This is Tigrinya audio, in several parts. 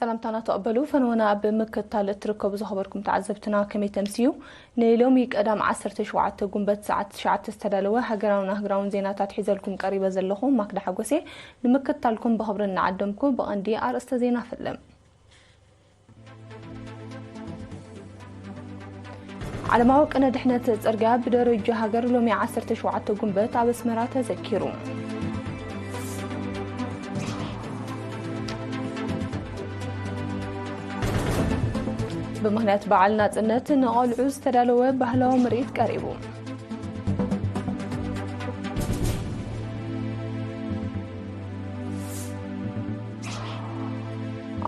ሰላምታና ተቐበሉ። ፈነወና ኣብ ምክትታል እትርከቡ ዝኸበርኩም ተዓዘብትና ከመይ ተምስዩ? ንሎሚ ቀዳም ዓሰርተ ሸውዓተ ጉንበት ሰዓት ትሽዓተ ዝተዳለወ ሃገራውን ኣህጉራውን ዜናታት ሒዘልኩም ቀሪበ ዘለኹ ማክዳ ሓጎሴ። ንምክትታልኩም ብኽብሪ እናዓደምኩ ብቐንዲ ኣርእስተ ዜና ፈልም። ዓለማዊ ቅነ ድሕነት ጽርግያ ብደረጃ ሃገር ሎሚ ዓሰርተ ሸውዓተ ጉንበት ኣብ ኣስመራ ተዘኪሩ። ብምኽንያት በዓል ናጽነት ንቖልዑ ዝተዳለወ ባህላዊ ምርኢት ቀሪቡ።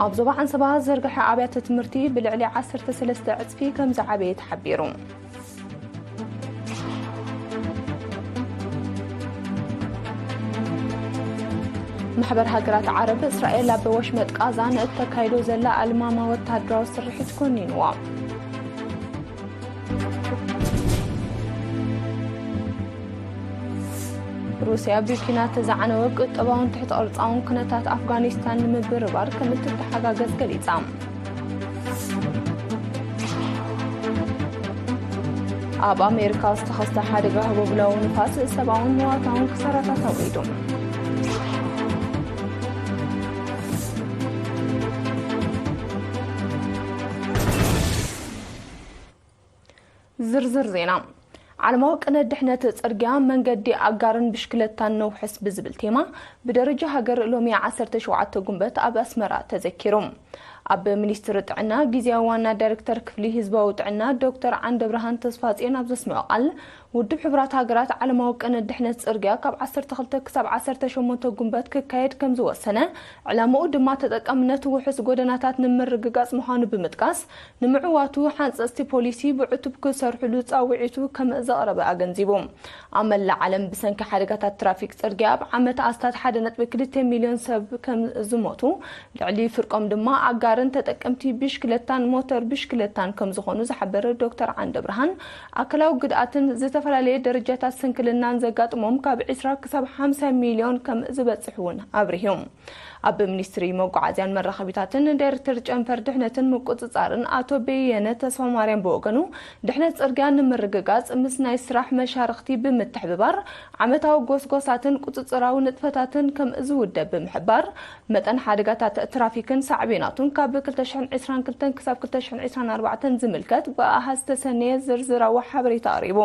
ኣብ ዞባ ዓንሰባ ዝርግሐ ኣብያተ ትምህርቲ ብልዕሊ ዓሰርተ ሰለስተ ዕጽፊ ከም ዝዓበየ ተሓቢሩ። ማሕበር ሃገራት ዓረብ፣ እስራኤል ኣብ ወሽመጥ ቃዛ ንእተካይዶ ዘላ ኣልማማ ወተሃደራዊ ስርሒት ኮኒንዋ። ሩስያ ብኲናት ዝዓነወ ቁጠባውን ትሕተ ቅርጻውን ኩነታት ኣፍጋኒስታን ንምብርባር ከም እትተሓጋገዝ ገሊጻ። ኣብ ኣሜሪካ ዝተኸስተ ሓደጋ ህቦብላዊ ንፋስ ሰብኣውን ንዋታውን ክሳራታት ኣውሪዱ። ዝርዝር ዜና። ዓለማዊ ቅነ ድሕነት ጽርግያ መንገዲ ኣጋርን ብሽክለታን ነውሕስ ብዝብል ቴማ ብደረጃ ሃገር ሎሚ ዓሰርተ ሸውዓተ ጉንበት ኣብ ኣስመራ ተዘኪሩ። ኣብ ሚኒስትሪ ጥዕና ግዝያዊ ዋና ዳይሬክተር ክፍሊ ህዝባዊ ጥዕና ዶክተር ዓንደብርሃን ተስፋጽዮን ኣብ ዘስምዖ ቃል፣ ውድብ ሕቡራት ሃገራት ዓለማዊ ቅነ ድሕነት ጽርግያ ካብ ዓሰርተ ክልተ ክሳብ ዓሰርተ ሸሞንተ ጉንበት ክካየድ ከም ዝወሰነ፣ ዕላምኡ ድማ ተጠቃምነት ውሑስ ጎደናታት ንምርግጋጽ ምዃኑ ብምጥቃስ፣ ንምዕዋቱ ሓንጸጽቲ ፖሊሲ ብዕቱብ ክሰርሕሉ ጻውዒቱ ከም ዘቕረበ ኣገንዚቡ። ኣብ መላእ ዓለም ብሰንኪ ሓደጋታት ትራፊክ ጽርግያ ኣብ ዓመት ኣስታት ሓደ ነጥቢ ክልተ ሚልዮን ሰብ ከም ዝሞቱ፣ ልዕሊ ፍርቆም ድማ ኣጋርን ተጠቀምቲ ብሽክለታን ሞተር ብሽክለታን ከም ዝኾኑ ዝሓበረ ዶክተር ዓንደብርሃን፣ ኣካላዊ ጉድኣትን ዝተፈላለየ ደረጃታት ስንክልናን ዘጋጥሞም ካብ ዕስራ ክሳብ ሓምሳ ሚልዮን ከም ዝበጽሕ እውን ኣብሪሁ። ኣብ ሚኒስትሪ መጓዓዝያን መራኸቢታትን ዳይሬክተር ጨንፈር ድሕነትን ምቁጽጻርን ኣቶ በየነ ተስፋማርያም ብወገኑ፣ ድሕነት ጽርግያ ንምርግጋጽ ምስ ናይ ስራሕ መሻርኽቲ ብምትሕብባር ዓመታዊ ጎስጓሳትን ቁጽጽራዊ ንጥፈታትን ከም ዝውደብ ብምሕባር፣ መጠን ሓደጋታት ትራፊክን ሳዕቤናቱን ካብ ክልተ ሽሕን ዕስራን ክልተን ክሳብ ክልተ ሽሕን ዕስራን ኣርባዕተን ዝምልከት ብኣሃዝ ዝተሰነየ ዝርዝራዊ ሓበሬታ ኣቕሪቡ።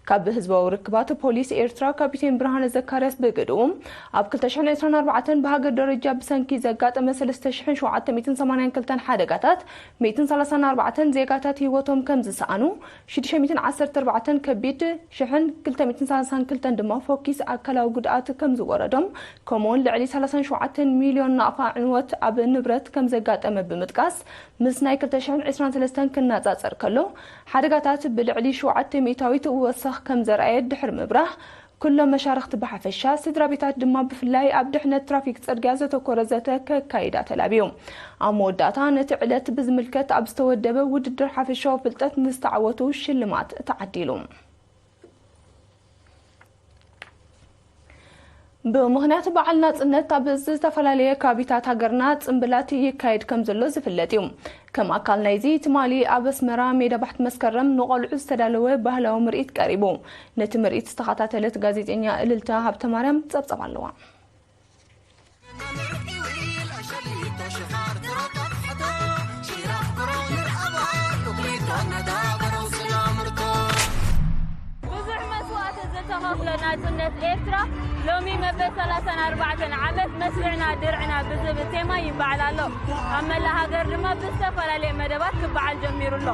ካብ ህዝባዊ ርክባት ፖሊስ ኤርትራ ካፒቴን ብርሃነ ዘካርያስ ብግድኡ፣ ኣብ ክልተ ሽሕን ዕስራን ኣርባዕተን ብሃገር ደረጃ ብሰንኪ ዘጋጠመ ሰለስተ ሽሕን ሸውዓተ ሚእትን ሰማንያን ክልተን ሓደጋታት፣ ሚእትን ሰላሳን ኣርባዕተን ዜጋታት ህይወቶም ከም ዝሰኣኑ፣ ሽዱሽተ ሚእትን ዓሰርተ ኣርባዕተን ከቢድ፣ ሽሕን ክልተ ሚእትን ሰላሳን ክልተን ድማ ፎኪስ ኣካላዊ ጉድኣት ከም ዝወረዶም፣ ከምኡውን ልዕሊ ሰላሳን ሸውዓተን ሚልዮን ናቕፋ ዕንወት ኣብ ንብረት ከም ዘጋጠመ ብምጥቃስ፣ ምስ ናይ ክልተ ሽሕን ዕስራን ሰለስተን ክነጻጸር ከሎ፣ ሓደጋታት ብልዕሊ ሸውዓተ ሚእታዊት ወሰኽ ከም ዘርኣየ ድሕሪ ምብራህ፣ ኩሎም መሻርኽቲ ብሓፈሻ፣ ስድራ ቤታት ድማ ብፍላይ ኣብ ድሕነት ትራፊክ ጽርግያ ዘተኮረ ዘተ ከካይዳ ተላብዩ። ኣብ መወዳእታ፣ ነቲ ዕለት ብዝምልከት ኣብ ዝተወደበ ውድድር ሓፈሻዊ ፍልጠት ንዝተዓወቱ ሽልማት ተዓዲሉ። ብምኽንያት በዓል ናጽነት ኣብ ዝተፈላለየ ከባቢታት ሃገርና ጽምብላት ይካየድ ከም ዘሎ ዝፍለጥ እዩ። ከም ኣካል ናይዚ፣ ትማሊ ኣብ ኣስመራ ሜዳ ባሕቲ መስከረም ንቖልዑ ዝተዳለወ ባህላዊ ምርኢት ቀሪቡ። ነቲ ምርኢት ዝተኸታተለት ጋዜጠኛ እልልታ ሃብተማርያም ጸብጸብ ኣለዋ። ብዙሕ መስዋእቲ ዝተኸፍሎ ናጽነት ኤርትራ ሎሚ መበል ሰላሳን ኣርባዕተን ዓመት መስርዕና ድርዕና ብዝብል ቴማ ይበዓል ኣሎ። ኣብ መላእ ሃገር ድማ ብዝተፈላለየ መደባት ክበዓል ጀሚሩ ኣሎ።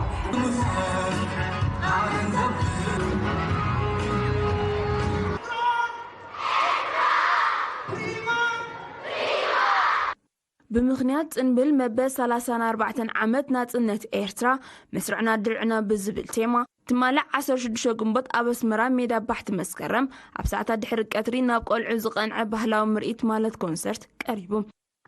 ብምኽንያት ጽንብል መበል ሰላሳን ኣርባዕተን ዓመት ናጽነት ኤርትራ፣ መስርዕና ድርዕና ብዝብል ቴማ፣ ትማሊ ዓሰርተ ሽዱሽተ ግንቦት ኣብ ኣስመራ ሜዳ ባሕቲ መስከረም ኣብ ሰዓታት ድሕሪ ቀትሪ ናብ ቆልዑ ዝቐንዐ ባህላዊ ምርኢት ማለት ኮንሰርት ቀሪቡ።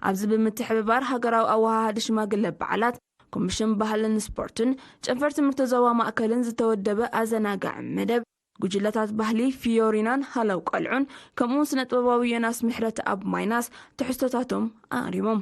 ኣብዚ ብምትሕብባር ሃገራዊ ኣወሃሃዲ ሽማግለ በዓላት፣ ኮሚሽን ባህልን ስፖርትን፣ ጨንፈር ትምህርቲ ዞባ ማእከልን ዝተወደበ ኣዘናጋዒ መደብ፣ ጉጅለታት ባህሊ ፊዮሪናን ሃለው ቆልዑን፣ ከምኡውን ስነ ጥበባዊ ዮናስ ምሕረት ኣብ ማይናስ ትሕዝቶታቶም ኣቕሪቦም።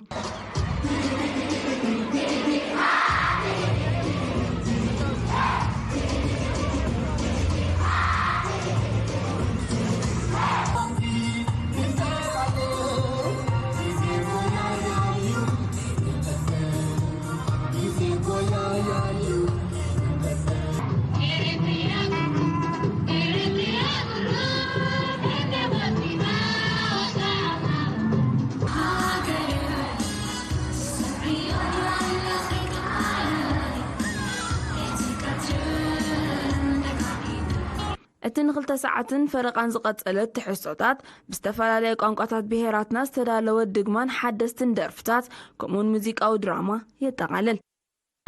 እቲ ንክልተ ሰዓትን ፈረቓን ዝቐጸለ ትሕዝቶታት ብዝተፈላለየ ቋንቋታት ብሄራትና ዝተዳለወ ድግማን ሓደስትን ደርፍታት ከምኡውን ሙዚቃዊ ድራማ የጠቓልል።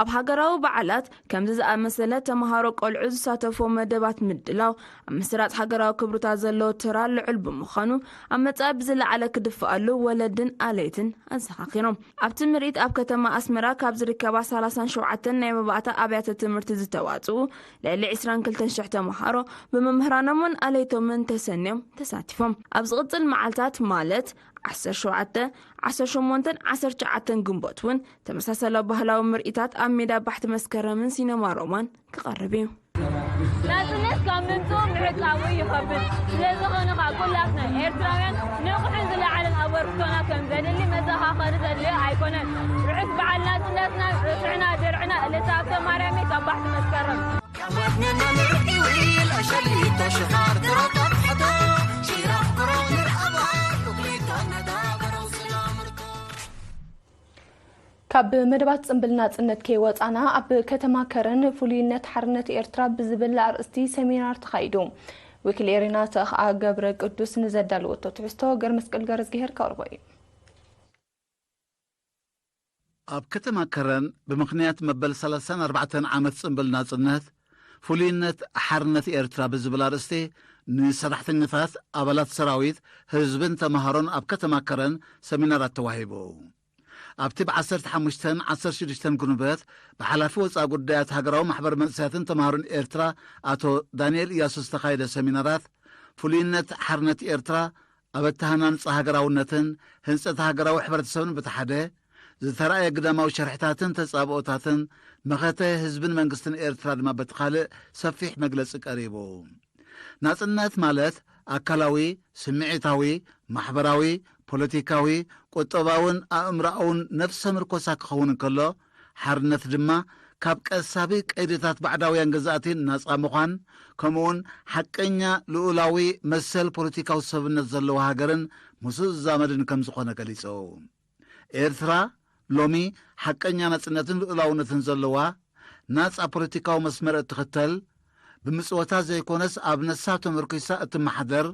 ኣብ ሃገራዊ በዓላት ከምዚ ዝኣመሰለ ተምሃሮ ቆልዑ ዝሳተፎ መደባት ምድላው ኣብ ምስራጽ ሃገራዊ ክብርታት ዘለዎ ተራ ልዑል ብምዃኑ ኣብ መጻኢ ብዝለዓለ ክድፍኣሉ ወለድን ኣለይትን ኣዘኻኺሮም። ኣብቲ ምርኢት ኣብ ከተማ ኣስመራ ካብ ዝርከባ ሰላሳን ሸውዓተን ናይ መባእታ ኣብያተ ትምህርቲ ዝተዋጽኡ ልዕሊ ዕስራን ክልተን ሽሕ ተምሃሮ ብመምህራኖምን ኣለይቶምን ተሰንዮም ተሳቲፎም። ኣብ ዝቕጽል መዓልታት ማለት ዓሰርተ ሸውዓተ፣ ዓሰርተ ሸሞንተን ዓሰርተ ትሽዓተን ግንቦት እውን ተመሳሳሊ ባህላዊ ምርኢታት ኣብ ሜዳ ባሕቲ መስከረምን ሲነማ ሮማን ክቐርብ እዩ። ናጽነት ካብ ምምጽኡ ምዕቃቡ ይኸብድ። ስለዚ ኾነ ኸዓ ኩላትና ኤርትራውያን ንቑሕን ዝለዓለን ኣበርክቶና ከም ዘድሊ መዘኻኸሪ ዘድልዮ ኣይኮነን። ርሑስ በዓል ናጽነትና፣ ርስዕና ድርዕና፣ ዕለተ ሃብተ ማርያም ካብ ባሕቲ መስከረም። ካብ መደባት ጽምብል ናጽነት ከይወጻና ኣብ ከተማ ከረን ፍሉይነት ሓርነት ኤርትራ ብዝብል ኣርእስቲ ሰሚናር ተኻይዱ። ወኪል ኤሪና ተኽኣ ገብረ ቅዱስ ንዘዳለወቶ ትሕዝቶ ገርመስቀል ገረዝግሄር ከቕርቦ እዩ። ኣብ ከተማ ከረን ብምኽንያት መበል ሰላሳን ኣርባዕተን ዓመት ጽምብል ናጽነት ፍሉይነት ሓርነት ኤርትራ ብዝብል ኣርእስቲ ንሰራሕተኛታት፣ ኣባላት ሰራዊት፣ ህዝብን ተምሃሮን ኣብ ከተማ ከረን ሰሚናራት ተዋሂቡ። ኣብቲ ብ15 16 ግንቦት ብሓላፊ ወፃኢ ጉዳያት ሃገራዊ ማሕበር መንእሰያትን ተምሃሮን ኤርትራ ኣቶ ዳንኤል እያሱ ዝተኻየደ ሰሚናራት ፍሉይነት ሓርነት ኤርትራ ኣብ ኣተሃናንፃ ሃገራውነትን ህንፀት ሃገራዊ ሕብረተሰብን በቲ ሓደ ዝተራእየ ግዳማዊ ሸርሕታትን ተፃብኦታትን መኸተ ህዝብን መንግስትን ኤርትራ ድማ በቲ ካልእ ሰፊሕ መግለፂ ቀሪቡ። ናጽነት ማለት ኣካላዊ፣ ስምዒታዊ፣ ማሕበራዊ፣ ፖለቲካዊ፣ ቁጠባውን ኣእምሮኣውን ነፍሰ ምርኮሳ ክኸውን እንከሎ፣ ሓርነት ድማ ካብ ቀሳቢ ቀይድታት ባዕዳውያን ገዛእቲ ናጻ ምዃን፣ ከምኡውን ሓቀኛ ልኡላዊ መሰል ፖለቲካዊ ሰብነት ዘለዋ ሃገርን ምስኡ ዝዛመድን ከም ዝኾነ ገሊጹ። ኤርትራ ሎሚ ሓቀኛ ናጽነትን ልኡላውነትን ዘለዋ ናጻ ፖለቲካዊ መስመር እትኽተል፣ ብምጽወታ ዘይኮነስ ኣብ ነሳ ተመርኲሳ እትመሓደር፣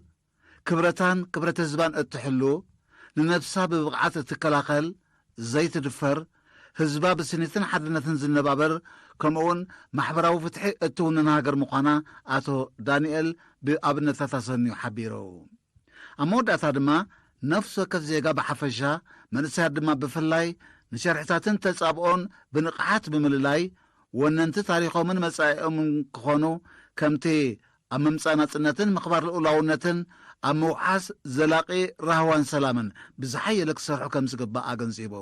ክብረታን ክብረት ህዝባን እትሕሉ፣ ንነብሳ ብብቕዓት እትከላኸል፣ ዘይትድፈር፣ ህዝባ ብስኒትን ሓድነትን ዝነባበር፣ ከምኡውን ማሕበራዊ ፍትሒ እትውንን ሃገር ምዃና ኣቶ ዳንኤል ብኣብነታት ኣሰንዩ ሓቢሩ። ኣብ መወዳእታ ድማ ነፍሲ ወከፍ ዜጋ ብሓፈሻ መንእሰያት ድማ ብፍላይ ንሸርሕታትን ተጻብኦን ብንቕሓት ብምልላይ ወነንቲ ታሪኾምን መጻኢኦምን ክኾኑ ከምቲ ኣብ ምምጻእ ናጽነትን ምኽባር ልኡላውነትን ኣብ ምውሓስ ዘላቒ ራህዋን ሰላምን ብዝሓየለ ክሰርሑ ከም ዝግባእ ኣገንዚቡ።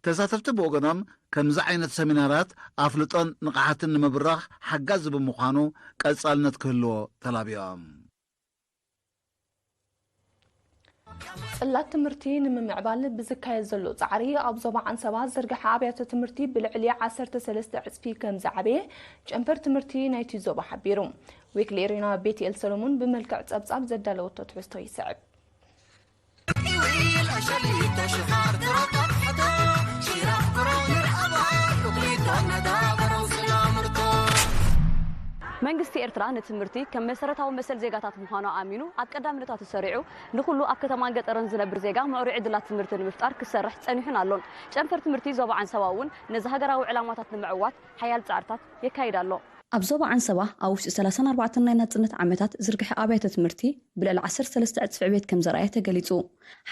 ተሳተፍቲ ብወገኖም ከምዚ ዓይነት ሰሚናራት ኣፍልጦን ንቕሓትን ንምብራኽ ሓጋዚ ብምዃኑ ቀጻልነት ክህልዎ ተላቢዮም። ጽላት ትምህርቲ ንምምዕባል ብዝካየድ ዘሎ ጻዕሪ ኣብ ዞባ ዓንሰባ ዝርግሐ ኣብያተ ትምህርቲ ብልዕሊ ዓሰርተ ሰለስተ ዕጽፊ ከም ዝዓበየ ጨንፈር ትምህርቲ ናይቲ ዞባ ሓቢሩ። ዊክሊ ኤሪና ቤትኤል ሰሎሞን ብመልክዕ ጸብጻብ ዘዳለወቶ ትሕዝቶ ይስዕብ። መንግስቲ ኤርትራ ንትምህርቲ ከም መሰረታዊ መሰል ዜጋታት ምዃኑ ኣሚኑ ኣብ ቀዳምነታቱ ሰሪዑ ንኹሉ ኣብ ከተማን ገጠርን ዝነብር ዜጋ ምዕሩይ ዕድላት ትምህርቲ ንምፍጣር ክሰርሕ ጸኒሑን ኣሎን። ጨንፈር ትምህርቲ ዞባ ዓንሰባ እውን ነዚ ሃገራዊ ዕላማታት ንምዕዋት ሓያል ጻዕርታት የካይድ ኣሎ። ኣብ ዞባ ዓንሰባ ኣብ ውሽጢ ሰላሳን ኣርባዕተን ናይ ናጽነት ዓመታት ዝርግሐ ኣብያተ ትምህርቲ ብልዕሊ ዓሰርተ ሰለስተ ዕጽፊ ዕቤት ከም ዘርኣየ ተገሊጹ።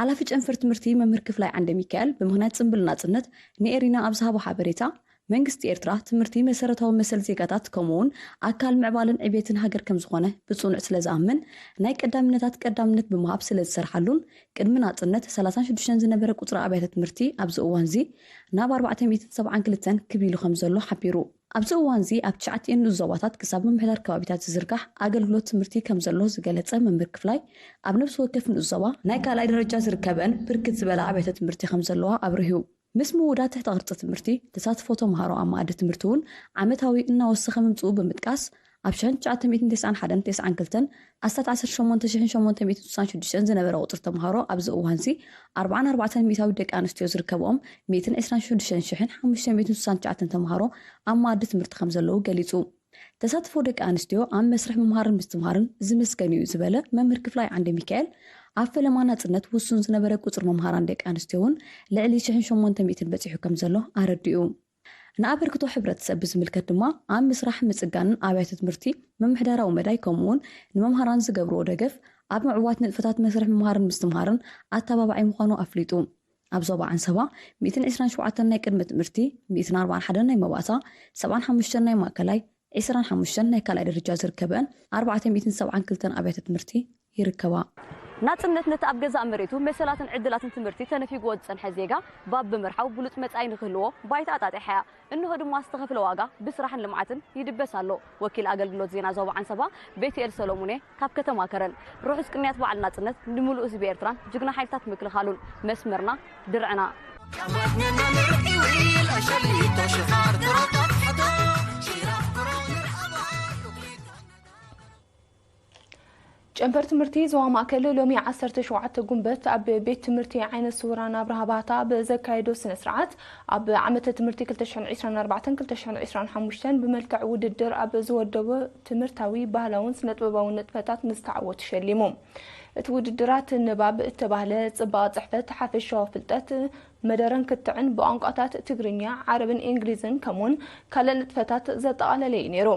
ሓላፊ ጨንፈር ትምህርቲ መምህር ክፍላይ ዓንደ ሚካኤል ብምኽንያት ጽምብል ናጽነት ንኤሪና ኣብ ዝሃቦ ሓበሬታ መንግስቲ ኤርትራ ትምህርቲ መሰረታዊ መሰል ዜጋታት ከምኡውን ኣካል ምዕባልን ዕቤትን ሃገር ከም ዝኾነ ብጽኑዕ ስለ ዝኣምን ናይ ቀዳምነታት ቀዳምነት ብምሃብ ስለ ዝሰርሓሉን ቅድሚ ናጽነት ሰላሳን ሽዱሽተን ዝነበረ ቁጽሪ ኣብያተ ትምህርቲ ኣብዚ እዋንዚ ናብ ኣርባዕተ ሚእትን ሰብዓን ክልተን ክብ ኢሉ ከም ዘሎ ሓቢሩ። ኣብዚ እዋንዚ ኣብ ትሽዓቲኤን ንኡስ ዞባታት ክሳብ ምምሕዳር ከባቢታት ዝዝርጋሕ ኣገልግሎት ትምህርቲ ከም ዘሎ ዝገለጸ መምህር ክፍላይ ኣብ ነብሲ ወከፍ ንኡስ ዞባ ናይ ካልኣይ ደረጃ ዝርከበን ብርክት ዝበላ ኣብያተ ትምህርቲ ከም ዘለዋ ኣብሪሁ። ምስ ምውዳድ ትሕተ ቅርጺ ትምህርቲ፣ ተሳትፎ ተምሃሮ ኣብ መኣዲ ትምህርቲ እውን ዓመታዊ እናወሰኸ ምምጽኡ ብምጥቃስ፣ ኣብ ሽሕን ትሽዓተ ሚእትን ተስዓን ሓደን ተስዓን ክልተን ኣስታት ዓሰርተ ሸሞንተ ሽሕን ሸሞንተ ሚእትን ስሳን ሽዱሽተን ዝነበረ ቁጽሪ ተምሃሮ ኣብዚ እዋንዚ ኣርብዓን ኣርባዕተን ሚእታዊት ደቂ ኣንስትዮ ዝርከብኦም ሚእትን ዕስራን ሽዱሽተን ሽሕን ሓሙሽተ ሚእትን ስሳን ትሽዓተን ተምሃሮ ኣብ መኣዲ ትምህርቲ ከም ዘለዉ ገሊጹ። ተሳትፎ ደቂ ኣንስትዮ ኣብ መስርሕ ምምሃርን ምስትምሃርን ዝምስገን እዩ ዝበለ መምህር ክፍላይ ዓንደ ሚካኤል፣ ኣብ ፈለማ ናጽነት ውሱን ዝነበረ ቁጽሪ መምሃራን ደቂ ኣንስትዮ እውን ልዕሊ ሽሕን ሸሞንተ ሚእትን በጺሑ ከም ዘሎ ኣረዲኡ። ንኣበርክቶ ሕብረተሰብ ብዝምልከት ድማ ኣብ ምስራሕ ምጽጋንን ኣብያተ ትምህርቲ ምምሕዳራዊ መዳይ ከምኡውን ንመምሃራን ዝገብርዎ ደገፍ ኣብ ምዕዋት ንጥፈታት መስርሕ ምምሃርን ምስትምሃርን ኣተባባዒ ምዃኑ ኣፍሊጡ። ኣብ ዞባ ዓንሰባ ሚእትን ዕስራን ሸውዓተን ናይ ቅድመ ትምህርቲ፣ ሚእትን ኣርባዓን ሓደን ናይ መባእታ፣ ሰብዓን ሓሙሽተን ናይ ማእከላይ፣ ዕስራን ሓሙሽተን ናይ ካልኣይ ደረጃ ዝርከበን ኣርባዕተ ሚእትን ሰብዓን ክልተን ኣብያተ ትምህርቲ ይርከባ። ናጽነት ነቲ ኣብ ገዛእ መሬቱ መሰላትን ዕድላትን ትምህርቲ ተነፊግዎ ዝጸንሐ ዜጋ ባብ ብምርሓው ብሉጽ መጻኢ ንክህልዎ ባይታ ኣጣጢሓ እያ። እንሆ ድማ ዝተኸፍለ ዋጋ ብስራሕን ልምዓትን ይድበስ ኣሎ። ወኪል ኣገልግሎት ዜና ዞባ ዓንሰባ ቤትኤል ሰሎሙኔ ካብ ከተማ ከረን። ርሑስ ቅንያት በዓል ናጽነት ንምሉእ ህዝቢ ኤርትራን ጅግና ሓይልታት ምክልኻሉን። መስመርና ድርዕና። ጨንፈር ትምህርቲ ዞባ ማእከል ሎሚ ዓሰርተ ሸውዓተ ጉንበት ኣብ ቤት ትምህርቲ ዓይነ ስውራን ኣብርሃ ባህታ ብዘካየዶ ስነ ስርዓት፣ ኣብ ዓመተ ትምህርቲ ክልተ ሽሕን ዕስራን ኣርባዕተን ክልተ ሽሕን ዕስራን ሓሙሽተን ብመልክዕ ውድድር ኣብ ዝወደቦ ትምህርታዊ፣ ባህላውን ስነ-ጥበባውን ንጥፈታት ንዝተዓወቱ ሸሊሙ። እቲ ውድድራት ንባብ እተባህለ ጽባቐ ጽሕፈት፣ ሓፈሻዊ ፍልጠት፣ መደረን ክትዕን ብቋንቋታት ትግርኛ፣ ዓረብን እንግሊዝን ከምኡውን ካልእ ንጥፈታት ዘጠቓለለ እዩ ነይሩ።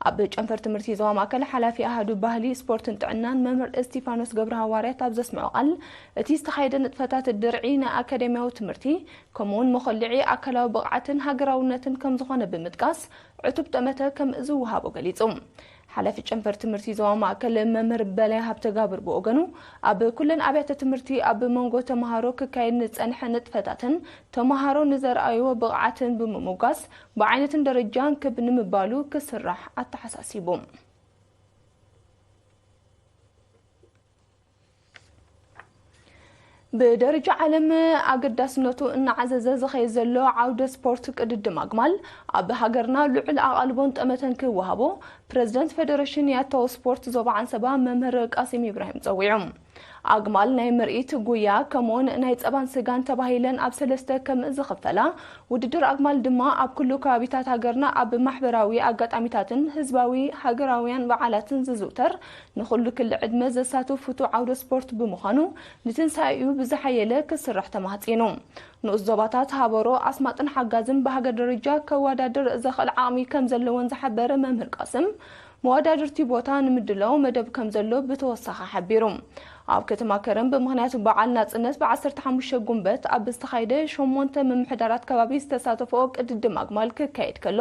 ኣብ ጨንፈር ትምህርቲ ዞባ ማእከል ሓላፊ ኣሃዱ ባህሊ፣ ስፖርትን ጥዕናን መምህር እስቲፋኖስ ገብረ ሃዋርያት ኣብ ዘስምዖ ቃል፣ እቲ ዝተኻየደ ንጥፈታት ድርዒ ንኣካዳሚያዊ ትምህርቲ ከምኡውን መኾልዒ ኣካላዊ ብቕዓትን ሃገራውነትን ከም ዝኾነ ብምጥቃስ፣ ዕቱብ ጠመተ ከም ዝወሃቦ ገሊጹ። ሓላፊ ጨንፈር ትምህርቲ ዞባ ማእከል መምህር በላይ ሃብተጋብር ብወገኑ፣ ኣብ ኩለን ኣብያተ ትምህርቲ ኣብ መንጎ ተመሃሮ ክካየድ ንጸንሐ ንጥፈታትን ተመሃሮ ንዘርኣይዎ ብቕዓትን ብምምጓስ፣ ብዓይነትን ደረጃን ክብ ንምባሉ ክስራሕ ኣተሓሳሲቡ። ብደረጃ ዓለም ኣገዳስነቱ እናዓዘዘ ዝኸይድ ዘሎ ዓውደ ስፖርት ቅድድም ኣግማል፣ ኣብ ሃገርና ልዑል ኣቓልቦን ጠመተን ክወሃቦ ፕረዚደንት ፌደሬሽን ያታው ስፖርት ዞባ ዓንሰባ መምህር ቃሲም ኢብራሂም ጸዊዑ። ኣግማል ናይ ምርኢት፣ ጉያ፣ ከምኡውን ናይ ጸባን ስጋን ተባሂለን ኣብ ሰለስተ ከም ዝኽፈላ፣ ውድድር ኣግማል ድማ ኣብ ኩሉ ከባቢታት ሃገርና ኣብ ማሕበራዊ ኣጋጣሚታትን ህዝባዊ ሃገራውያን በዓላትን ዝዝውተር፣ ንኹሉ ክሊ ዕድመ ዘሳትፍ ፍቱው ዓውደ ስፖርት ብምዃኑ፣ ንትንሳኤኡ ብዝሓየለ ክስራሕ ተማሕጺኑ። ንኡስ ዞባታት ሃበሮ፣ ኣስማጥን ሓጋዝን ብሃገር ደረጃ ከወዳድር ዘኽእል ዓቕሚ ከም ዘለወን ዝሓበረ መምህር ቃስም፣ መወዳድርቲ ቦታ ንምድላው መደብ ከም ዘሎ ብተወሳኺ ሓቢሩ። ኣብ ከተማ ከረን ብምኽንያት በዓል ናጽነት ብ ዓሰርተ ሓሙሽተ ጉንበት ኣብ ዝተኻየደ ሸሞንተ ምምሕዳራት ከባቢ ዝተሳተፈኦ ቅድድም ኣግማል ክካየድ ከሎ፣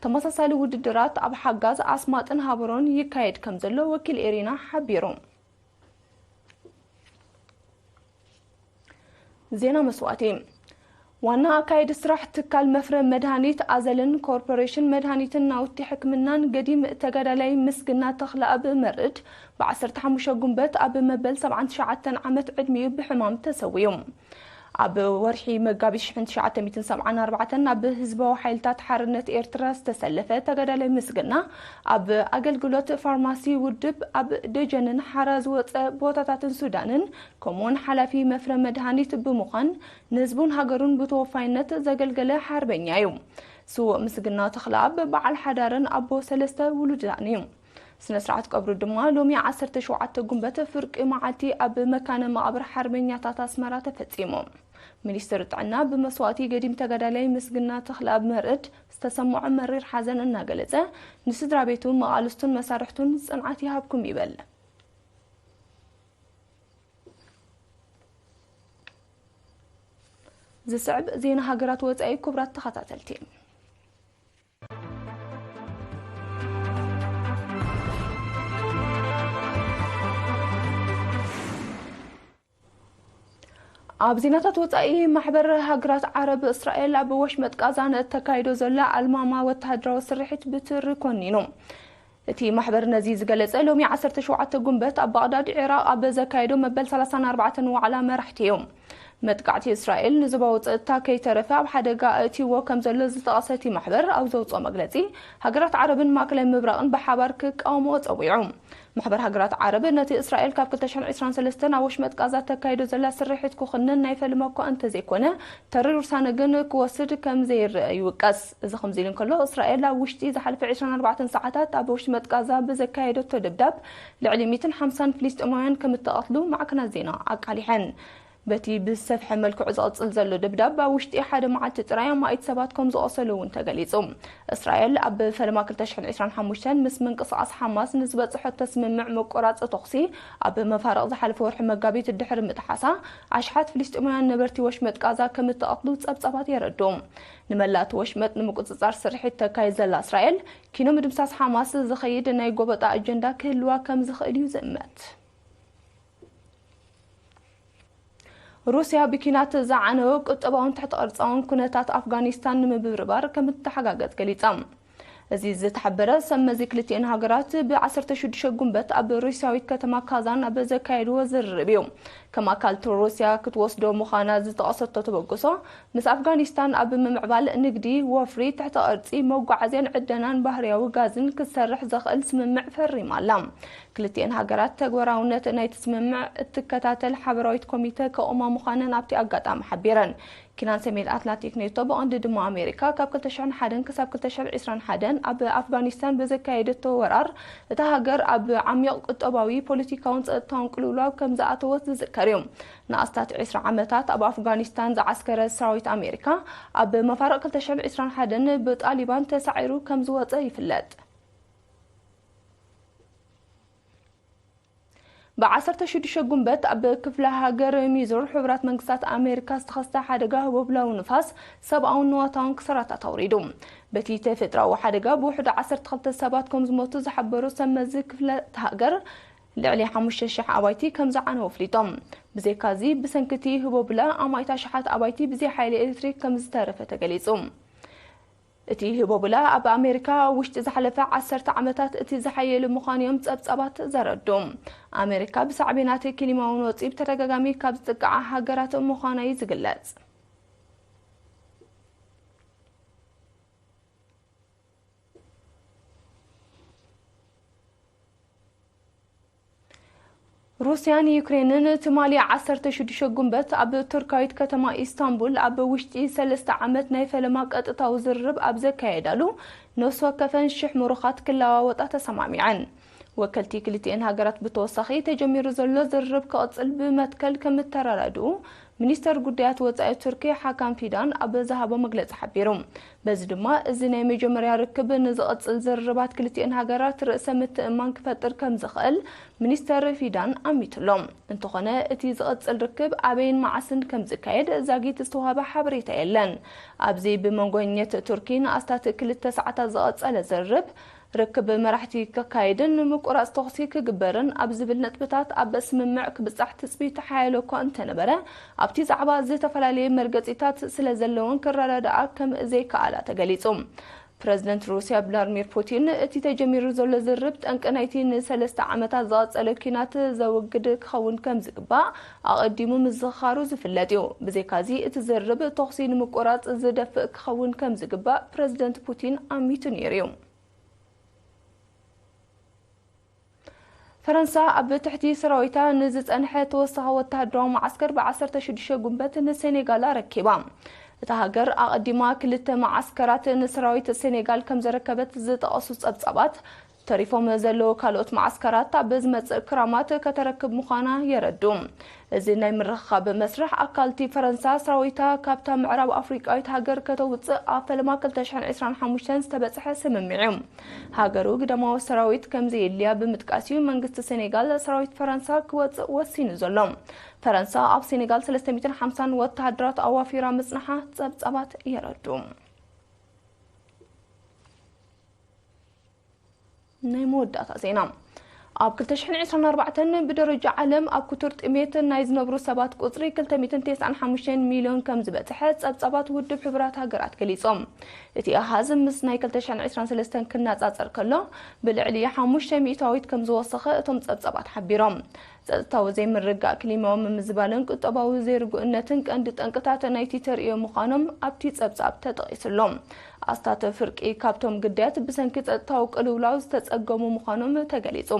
ተመሳሳሊ ውድድራት ኣብ ሓጋዝ፣ ኣስማጥን ሃበሮን ይካየድ ከም ዘሎ ወኪል ኤሪና ሓቢሩ። ዜና መስዋእቲ። ዋና ኣካየዲ ስራሕ ትካል መፍረ መድሃኒት ኣዘልን ኮርፖሬሽን መድሃኒትን ናውቲ ሕክምናን ገዲም ተጋዳላይ ምስግና ተኽለኣብ መርድ ብ ዓሰርተ ሓሙሽተ ጉንበት ኣብ መበል ሰብዓን ትሽዓተን ዓመት ዕድሚኡ ብሕማም ተሰዊኡ። ኣብ ወርሒ መጋቢት ሽሕን ትሽዓተ ሚእትን ሰብዓን ኣርባዕተን ኣብ ህዝባዊ ሓይልታት ሓርነት ኤርትራ ዝተሰለፈ ተጋዳላይ ምስግና፣ ኣብ ኣገልግሎት ፋርማሲ ውድብ፣ ኣብ ደጀንን ሓራ ዝወጸ ቦታታትን ሱዳንን፣ ከምኡውን ሓላፊ መፍረ መድሃኒት ብምዃን ንህዝቡን ሃገሩን ብተወፋይነት ዘገልገለ ሓርበኛ እዩ። ስዉእ ምስግና ተኽለኣብ በዓል ሓዳርን ኣቦ ሰለስተ ውሉዳን እዩ። ስነ ስርዓት ቀብሩ ድማ ሎሚ ዓሰርተ ሸውዓተ ጉንበት ፍርቂ መዓልቲ ኣብ መካነ መቓብር ሓርበኛታት ኣስመራ ተፈጺሙ። ሚኒስትር ጥዕና ብመስዋእቲ ገዲም ተጋዳላይ ምስግና ተኽለኣብ መርዕድ ዝተሰምዖ መሪር ሓዘን እናገለጸ፣ ንስድራ ቤቱ፣ መቓልስቱን መሳርሕቱን ጽንዓት ይሃብኩም ይበል። ዝስዕብ ዜና ሃገራት ወጻኢ። ክቡራት ተኸታተልቲ፣ ኣብ ዜናታት ወጻኢ፣ ማሕበር ሃገራት ዓረብ፣ እስራኤል ኣብ ወሽመጥ ቃዛ ንእተካይዶ ዘላ ኣልማማ ወተሃደራዊ ስርሒት ብትሪ ኮኒኑ። እቲ ማሕበር ነዚ ዝገለጸ ሎሚ ዓሰርተ ሸውዓተ ጉንበት ኣብ ባቕዳድ ዒራቕ ኣብ ዘካየዶ መበል ሰላሳን ኣርባዕተን ዋዕላ መራሕቲ እዩ። መጥቃዕቲ እስራኤል ንዞባዊ ጸጥታ ከይተረፈ ኣብ ሓደጋ ኣእትይዎ ከም ዘሎ ዝጠቐሰ እቲ ማሕበር ኣብ ዘውጽኦ መግለጺ፣ ሃገራት ዓረብን ማእከላይ ምብራቕን ብሓባር ክቃወምኦ ጸዊዑ። ማሕበር ሃገራት ዓረብ ነቲ እስራኤል ካብ ክልተ ሽሕን ዕስራን ሰለስተን ኣብ ወሽመጥ ጋዛ ተካይዶ ዘላ ስርሒት ክኹንን ናይ ፈለማ እኳ እንተዘይኮነ፣ ተሪር ውሳነ ግን ክወስድ ከም ዘይረአ ይውቀስ። እዚ ከምዚ ኢሉ እንከሎ፣ እስራኤል ኣብ ውሽጢ ዝሓለፈ ዕስራን ኣርባዕተን ሰዓታት ኣብ ወሽመጥ ጋዛ ብዘካየደቶ ደብዳብ ልዕሊ ሚእትን ሓምሳን ፍልስጤማውያን ከም እተቐትሉ ማዕከናት ዜና ኣቃሊሐን። በቲ ብዝሰፍሐ መልክዑ ዝቕጽል ዘሎ ደብዳብ፣ ኣብ ውሽጢ ሓደ መዓልቲ ጥራይ ኣማኢት ሰባት ከም ዝቖሰሉ እውን ተገሊጹ። እስራኤል ኣብ ፈለማ ክልተ ሽሕን ዕስራን ሓሙሽተን ምስ ምንቅስቓስ ሓማስ ንዝበጽሐቶ ስምምዕ ምቁራጽ ተኹሲ ኣብ መፋርቕ ዝሓለፈ ወርሒ መጋቢት ድሕሪ ምጥሓሳ፣ ኣሽሓት ፍልስጤማውያን ነበርቲ ወሽመጥ ጋዛ ከም እተቐትሉ ጸብጻባት የረድኡ። ንመላእ እቲ ወሽመጥ ንምቁጽጻር ስርሒት ተካይድ ዘላ እስራኤል፣ ኪኖ ምድምሳስ ሓማስ ዝኸይድ ናይ ጎበጣ ኣጀንዳ ክህልዋ ከም ዝኽእል እዩ ዝእመት። ሩስያ ብኲናት ዝዓነወ ቁጠባውን ትሕተ ቅርጻውን ኩነታት ኣፍጋኒስታን ንምብርባር ከም እትተሓጋገዝ ገሊጻ። እዚ ዝተሓበረ ሰብ መዚ ክልቲኤን ሃገራት ብ ዓሰርተ ሽዱሽተ ጉንበት ኣብ ሩስያዊት ከተማ ካዛን ኣብ ዘካየድዎ ዝርርብ እዩ። ከም ኣካል እቲ ሩስያ ክትወስዶ ምዃና ዝጠቐሰቶ ተበግሶ፣ ምስ ኣፍጋኒስታን ኣብ ምምዕባል ንግዲ፣ ወፍሪ፣ ትሕተ ቅርጺ፣ መጓዓዝያን ዕደናን ባህርያዊ ጋዝን ክትሰርሕ ዘኽእል ስምምዕ ፈሪማ ኣላ። ክልቲኤን ሃገራት ተግባራውነት ናይቲ ስምምዕ እትከታተል ሓበራዊት ኮሚተ ከቑማ ምዃነን ኣብቲ ኣጋጣሚ ሓቢረን። ኪናን ሰሜን ኣትላንቲክ ኔቶ፣ ብቐንዱ ድማ ኣሜሪካ፣ ካብ ክልተ ሽሕን ሓደን ክሳብ ክልተ ሽሕን ዕስራን ሓደን ኣብ ኣፍጋኒስታን ብዘካየደቶ ወራር፣ እታ ሃገር ኣብ ዓሚቕ ቁጠባዊ፣ ፖለቲካውን ጸጥታውን ቅልውላው ከም ዝኣተወት ዝዝከር እዩ። ንኣስታት ዕስራ ዓመታት ኣብ ኣፍጋኒስታን ዝዓስከረ ሰራዊት ኣሜሪካ፣ ኣብ መፋርቕ ክልተ ሽሕን ዕስራን ሓደን ብጣሊባን ተሳዒሩ ከም ዝወጸ ይፍለጥ። ብ ዓሰርተ ሽዱሽተ ጉንበት ኣብ ክፍለ ሃገር ሚዙር ሕቡራት መንግስታት ኣሜሪካ ዝተኸስተ ሓደጋ ህቦብላዊ ንፋስ ሰብኣውን ንዋታውን ክሰራታት ኣውሪዱ። በቲ ተፈጥሮኣዊ ሓደጋ ብውሕዱ ዓሰርተ ክልተ ሰባት ከም ዝሞቱ ዝሓበሩ ሰብ መዚ ክፍለ ሃገር፣ ልዕሊ ሓሙሽተ ሽሕ ኣባይቲ ከም ዝዓነው ኣፍሊጦም። ብዘይካዚ፣ ብሰንኪ እቲ ህቦብላ ኣማኢት ኣሽሓት ኣባይቲ ብዘይ ሓይሊ ኤሌክትሪክ ከም ዝተረፈ ተገሊጹ። እቲ ህቦብላ ኣብ ኣሜሪካ ኣብ ውሽጢ ዝሓለፈ ዓሰርተ ዓመታት እቲ ዝሓየለ ምዃኑ እዮም ጸብጻባት ዘረድኡ። ኣሜሪካ ብሳዕቤናት ክሊማዊ ነውጺ ብተደጋጋሚ ካብ ዝጥቅዓ ሃገራት ምዃና እዩ ዝግለጽ። ሩስያን ዩክሬንን ትማሊ ዓሰርተ ሽዱሽተ ጉንበት ኣብ ቱርካዊት ከተማ ኢስታንቡል ኣብ ውሽጢ ሰለስተ ዓመት ናይ ፈለማ ቀጥታዊ ዝርርብ ኣብ ዘካየዳሉ፣ ነፍሲ ወከፈን ሽሕ ምሩኻት ክለዋወጣ ተሰማሚዐን። ወከልቲ ክልቲኤን ሃገራት ብተወሳኺ፣ ተጀሚሩ ዘሎ ዝርርብ ክቕጽል ብመትከል ከም እተረዳድኡ ሚኒስተር ጉዳያት ወጻኢ ቱርኪ ሓካን ፊዳን ኣብ ዝሃቦ መግለጺ ሓቢሩ። በዚ ድማ፣ እዚ ናይ መጀመርያ ርክብ ንዝቕጽል ዝርርባት ክልቲኤን ሃገራት ርእሰ ምትእምማን ክፈጥር ከም ዝኽእል ሚኒስተር ፊዳን ኣሚቱሎ። እንተኾነ፣ እቲ ዝቕጽል ርክብ ኣበይን መዓስን ከም ዝካየድ ዛጊት ዝተዋህበ ሓበሬታ የለን። ኣብዚ ብመንጎኛት ቱርኪን ኣስታት ክልተ ሰዓታት ዝቐጸለ ዝርርብ፣ ርክብ መራሕቲ ክካየድን ምቁራጽ ተኹሲ ክግበርን ኣብ ዝብል ነጥብታት ኣብ ስምምዕ ክብጻሕ ትጽቢት ሓያሎ እኳ እንተነበረ፣ ኣብቲ ዛዕባ ዝተፈላለየ መርገጺታት ስለ ዘለውን ክረዳድኣ ከም ዘይከኣላ ተገሊጹ። ፕረዚደንት ሩስያ ቭላድሚር ፑቲን፣ እቲ ተጀሚሩ ዘሎ ዝርርብ ጠንቂ ናይቲ ንሰለስተ ዓመታት ዝቐጸለ ኲናት ዘወግድ ክኸውን ከም ዝግባእ ኣቐዲሙ ምዝኽኻሩ ዝፍለጥ እዩ። ብዘይካዚ፣ እቲ ዝርርብ ተኹሲ ንምቁራጽ ዝደፍእ ክኸውን ከም ዝግባእ ፕረዚደንት ፑቲን ኣሚቱ ነይሩ እዩ። ፈረንሳ ኣብ ትሕቲ ሰራዊታ ንዝጸንሐ ተወሳኺ ወተሃደራዊ መዓስከር ብ ዓሰርተ ሽዱሽተ ጉንበት ንሴኔጋል ኣረኪባ። እታ ሃገር ኣቐዲማ ክልተ መዓስከራት ንሰራዊት ሴኔጋል ከም ዘረከበት ዝጠቐሱ ጸብጻባት፣ ተሪፎም ዘለዉ ካልኦት መዓስከራት ኣብ ዝመጽእ ክራማት ከተረክብ ምዃና የረዱ። እዚ ናይ ምርኽኻብ መስርሕ ኣካል እቲ ፈረንሳ ሰራዊታ ካብታ ምዕራብ ኣፍሪቃዊት ሃገር ከተውጽእ ኣብ ፈለማ ክልተ ሽሕን ዕስራን ሓሙሽተን ዝተበጽሐ ስምምዕ እዩ። ሃገሩ ግዳማዊ ሰራዊት ከም ዘየድልያ ብምጥቃስ እዩ መንግስቲ ሴኔጋል ሰራዊት ፈረንሳ ክወጽእ ወሲኑ ዘሎ። ፈረንሳ ኣብ ሴኔጋል ሰለስተ ሚእትን ሓምሳን ወተሃደራት ኣዋፊራ ምጽንሓ ጸብጻባት የረዱ። ናይ መወዳእታ ዜና። ኣብ ክልተ ሽሕን ዕስራን ኣርባዕተን ብደረጃ ዓለም ኣብ ክቱር ጥሜት ናይ ዝነብሩ ሰባት ቁጽሪ ክልተ ሚእትን ተስዓን ሓሙሽተን ሚልዮን ከም ዝበጽሐ ጸብጻባት ውድብ ሕቡራት ሃገራት ገሊጾም። እቲ ኣሃዝ ምስ ናይ ክልተ ሽሕን ዕስራን ሰለስተን ክነጻጸር ከሎ፣ ብልዕሊ ሓሙሽተ ሚእታዊት ከም ዝወሰኸ እቶም ጸብጻባት ሓቢሮም። ጸጥታዊ ዘይምርግጋእ፣ ክሊማዊ ምምዝባልን ቁጠባዊ ዘይርጉእነትን ቀንዲ ጠንቅታት ናይቲ ተርእዮ ምዃኖም ኣብቲ ጸብጻብ ተጠቒሱ ኣሎ። ኣስታት ፍርቂ ካብቶም ግዳያት ብሰንኪ ጸጥታዊ ቅልውላው ዝተጸገሙ ምዃኖም ተገሊጹ።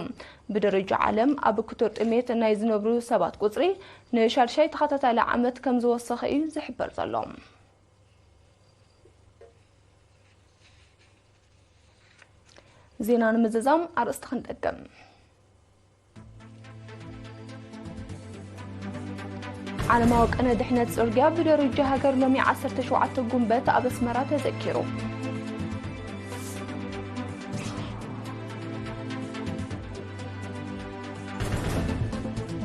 ብደረጃ ዓለም ኣብ ክቱር ጥሜት ናይ ዝነብሩ ሰባት ቁጽሪ ንሻድሻይ ተኸታታሊ ዓመት ከም ዝወሰኸ እዩ ዝሕበር ዘሎ። ዜና ንምዝዛም ኣርእስቲ ክንደግም። ዓለማዊ ቀነ ድሕነት ጽርግያ ብደረጃ ሃገር ሎሚ ዓሰርተ ሸውዓተ ጉንበት ኣብ ኣስመራ ተዘኪሩ።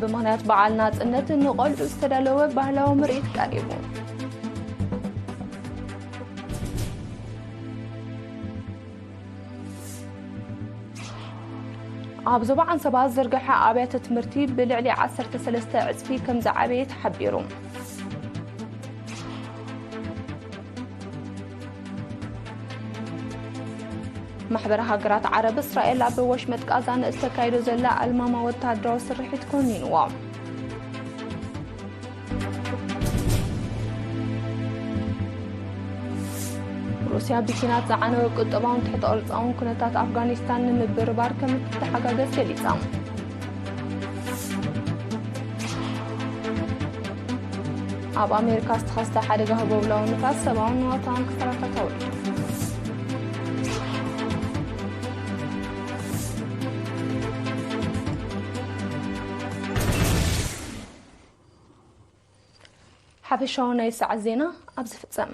ብምኽንያት በዓል ናጽነት ንቖልዑ ዝተዳለወ ባህላዊ ምርኢት ቀሪቡ። ኣብ ዞባ ዓንሰባ ዝርግሐ ኣብያተ ትምህርቲ ብልዕሊ ዓሰርተ ሰለስተ ዕጽፊ ከም ዝዓበየ ተሓቢሩ። ማሕበር ሃገራት ዓረብ፣ እስራኤል ኣብ ወሽመጥ ቃዛ ንእተካይዶ ዘላ ኣልማማ ወተሃደራዊ ስርሒት ኮኒንዎ። ሩስያ ብኲናት ዝዓነወ ቁጠባውን ትሕተ ቅርጻውን ኩነታት ኣፍጋኒስታን ንምብርባር ከም እትተሓጋገዝ ገሊጻ። ኣብ ኣሜሪካ ዝተኸስተ ሓደጋ ህቦብላዊ ንፋስ ሰብኣውን ንዋታውን ክሳራታት ኣውሪዱ። ሓፈሻዊ ናይ ሰዓት ዜና ኣብዚ ፍጸም።